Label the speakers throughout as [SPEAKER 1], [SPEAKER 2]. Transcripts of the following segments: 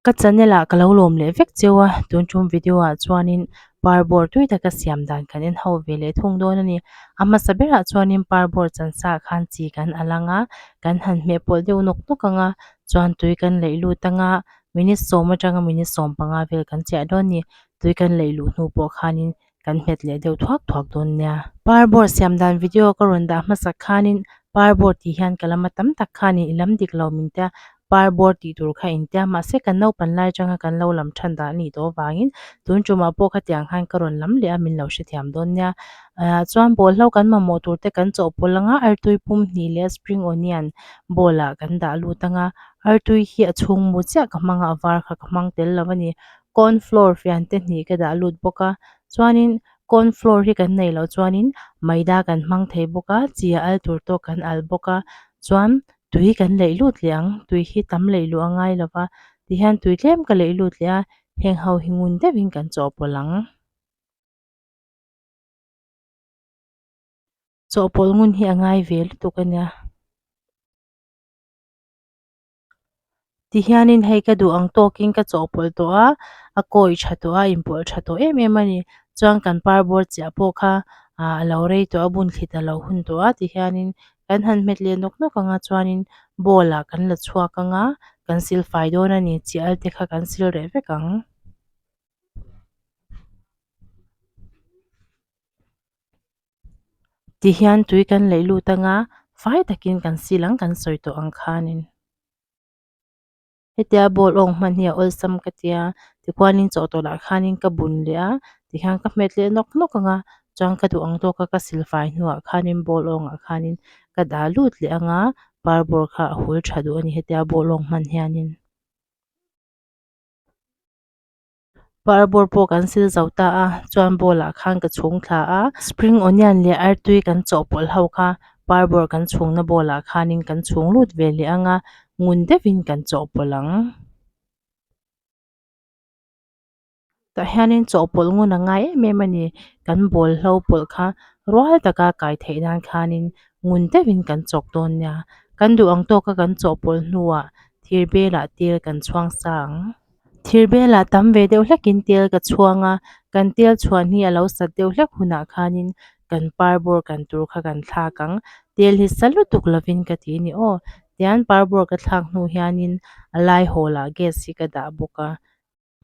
[SPEAKER 1] Ka channel ah ka lo lawm leh vek cheu a, tun tum video ah chuanin parbawr tui taka siam dan kan en ho ve leh thung dawn a ni. A hmasa berah chuanin parbawr chansa ah khan chi kan al ang a, kan han hmeh pawlh deuh nawk nawk ang a, chuan tui kan leih lut ang a, minute sawm atanga minute 15 vel kan chiah dawn a ni. Tui kan leih luh hnu pawh khanin kan hmet leh deuh thuak thuak dawn nia. Parbawr siam dan video ka rawn dah hmasak khanin parbawr tih hian ka lama tam tak khanin i lam dik lo min tia parbawr tih tur kha in tia mahse kan naupan lai atanga kan lo lam than dan a nih tawh avangin tun tumah pawh khatiang khan ka rawn lam leh a min lo hrethiam dawn nia. Ah chuan bawlhlo kan mamawh tur te kan chawhpawlh anga artui pum hnih leh spring onion bowl ah kan dah lut anga artui hi a chhung mu chiah ka hmang a a var kha ka hmang tel lo a ni. Corn flour fian te hnih ka dah lut bawk a chuanin corn flour hi kan neih loh chuanin maida kan hmang thei bawk a chi a al tur tawk kan al bawk a chuan tui kan leih lut leh ang tui hi tam leih luh a ngai lo va tihian tui tlem ka leih lut leh a heng ho hi ngun deuhin kan chawhpawlh ang. Chawhpawlh ngun hi a ngai ve lutuk a nia. Tihianin hei ka duh ang tawkin ka chawhpawlh tawh a, a kawi tha tawh a, a inpawlh tha tawh em em a ni. Chuan kan parbawr chiah pawh kha ah a lo rei tawh a, bun thlit a lo hun tawh a tihianin kan han hmet leh nawk nawk ang a chuanin bowl ah kan la chhuak ang a, kan sil fai dawn a ni. Chi al te kha kan sil reh vek ang. Tihian tui kan leih lut anga fai takin kan sil ang kan sawi tawh ang khanin. Hetia bowl awng hman hi a awlsam ka tia tikhuanin chawhtawlh ah khanin ka bun leh a tikhian ka hmet leh nawk nawk anga chuan ka duh ang tawka ka sil fai hnuah khanin bowl awng ah khanin ka dah lut leh anga parbawr kha a hul tha duh a ni hetia bowl awng hman hianin. Parbawr pawh kan sil zo ta a chuan bowl ah khan ka chhung thla a spring onion leh artui kan chawhpawlh ho kha parbawr kan chhungna bowl ah khanin kan chhung lut ve leh ang a ngun deuhin kan chawhpawlh ang. Tah hianin chawhpawlh ngun a ngai em em a ni kan bowl hlo pawlh kha rual taka kai theih nan khanin ngun deuhin kan chawk dawn nia kan duh ang tawka kan chawhpawlh hnuah thir belah tel kan chhuang sa ang. Thir belah tam ve deuh hlekin tel ka chhuang a, kan tel chhuan hi a lo sat deuh hlek hunah khanin kan parbawr kan tur kha kan thlak ang. Tel hi sa lutuk lovin ka ti a ni aw. Tian parbawr ka thlak hnu hianin a lai hawlah gas hi ka dah bawk a.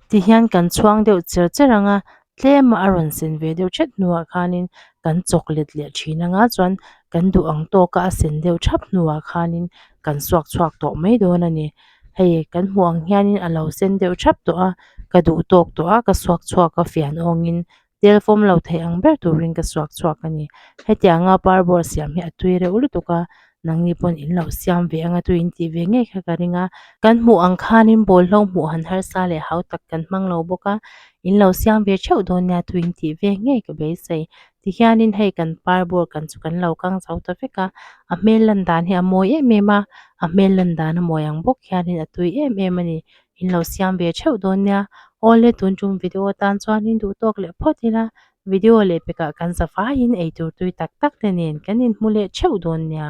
[SPEAKER 1] Tihian kan chhuang deuh cher cher ang a, tlema a rawn sen ve deuh thet hnuah khanin kan chawk let leh thin ang a, chuan kan duh ang tawka a sen deuh thap hnuah khanin kan suak chhuak tawh mai dawn a ni. Hei kan hmuh ang hianin a lo sen deuh thap tawh a, ka duh tawk tawh a, ka suak chhuak a fian awngin tel fawm lo theih ang ber turin ka suak chhuak a ni. Hetianga parbawr siam hi a tui reuh lutuk a, nangni pawn in lo siam ve anga tui in tih ve ngei kha ka ring a. Kan hmuh ang khanin bawlhlo hmuh han harsa leh hau tak kan hmang lo bawk a, in lo siam ve theuh dawn nia tui in tih ve ngei ka beisei. Tihianin hei kan parbawr kan chu kan lo kang zo ta vek a, a hmel lan dan hi a mawi em em a, a hmel lan dan a mawi ang bawk hianin a tui em em a ni. In lo siam ve theuh dawn nia. Awle tun tum video atan chuanin duh tawk leh phawt ila, video leh pekah kan za vaiin eitur tui tak tak te nen kan inhmu leh theuh dawn nia.